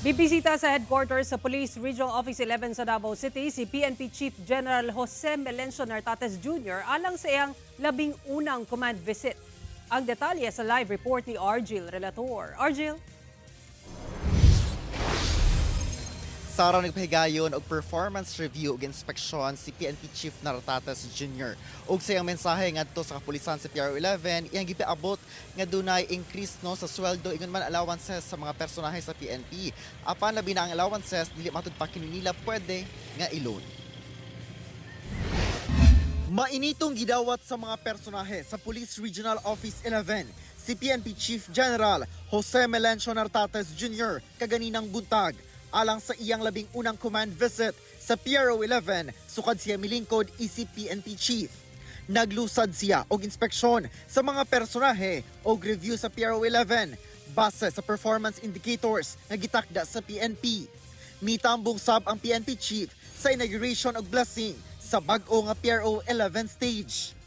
Bibisita sa headquarters sa Police Regional Office 11 sa Davao City si PNP Chief General Jose Melencio Nartatez Jr. alang sa iyang 11 command visit. Ang detalye sa live report ni Argil Relator. Argil? Sara, nagpahigayon og performance review ug inspeksyon si PNP Chief Nartates Jr. Ug sa iyang mensahe ngadto sa kapulisan sa PRO 11, iyang gipaabot nga dunay increase no sa sweldo ingon man allowances sa mga personahe sa PNP. Apan labi na ang allowances, dili matud pa kini nila pwede nga i-loan. Mainitong gidawat sa mga personahe sa Police Regional Office 11 si PNP Chief General Jose Melencio Nartates Jr. Kaganinang buntag alang sa iyang 11 command visit sa PRO 11 sukad siya milingkod isip PNP Chief. Naglusad siya og inspeksyon sa mga personahe og review sa PRO 11 base sa performance indicators nga gitakda sa PNP. Mitambong sab ang PNP Chief sa inauguration og blessing sa bag-o nga PRO 11 stage.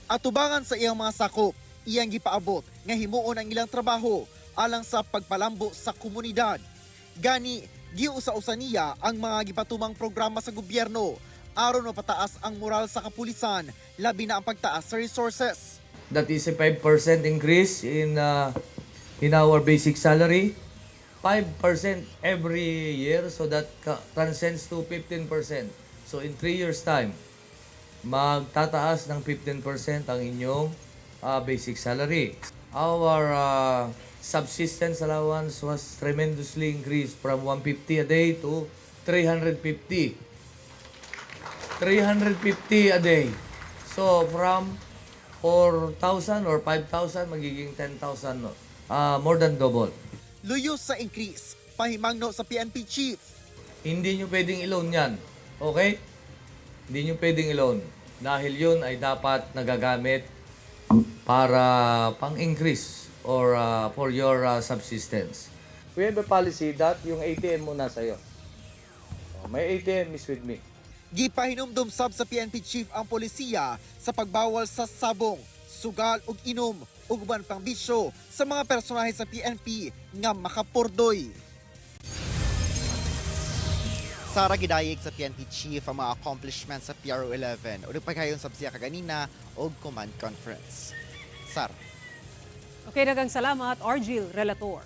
Atubangan sa iyang mga sakop, iyang gipaabot nga himuon ang ilang trabaho alang sa pagpalambo sa komunidad. Gani, giusa-usa niya ang mga gipatumang programa sa gobyerno aron mapataas ang moral sa kapulisan, labi na ang pagtaas sa resources. That is a 5% increase in our basic salary. 5% every year, so that transcends to 15%. So in 3 years' time, magtataas ng 15% ang inyong basic salary. Our subsistence allowance was tremendously increased from 150 a day to 350. 350 a day. So from 4,000 or 5,000, magiging 10,000, no? More than double. Luyo sa increase, pahimangno sa PNP Chief. Hindi nyo pwedeng i-loan yan. Okay? Hindi nyo pwedeng i-loan. Dahil yun ay dapat nagagamit para pang-increase or for your subsistence. We have a policy that yung ATM mo nasa iyo. Oh, my ATM is with me. Gipahinumdum sab sa PNP Chief ang polisiya sa pagbawal sa sabong, sugal ug inom ug uban pang bisyo sa mga personahe sa PNP nga makapurdoy. Sara, gidayeg sa PNP Chief ang mga accomplishments sa PRO 11 ug nagpagayon sab siya kaganina og command conference. Sara. Okay, daghang salamat, Argil Relator.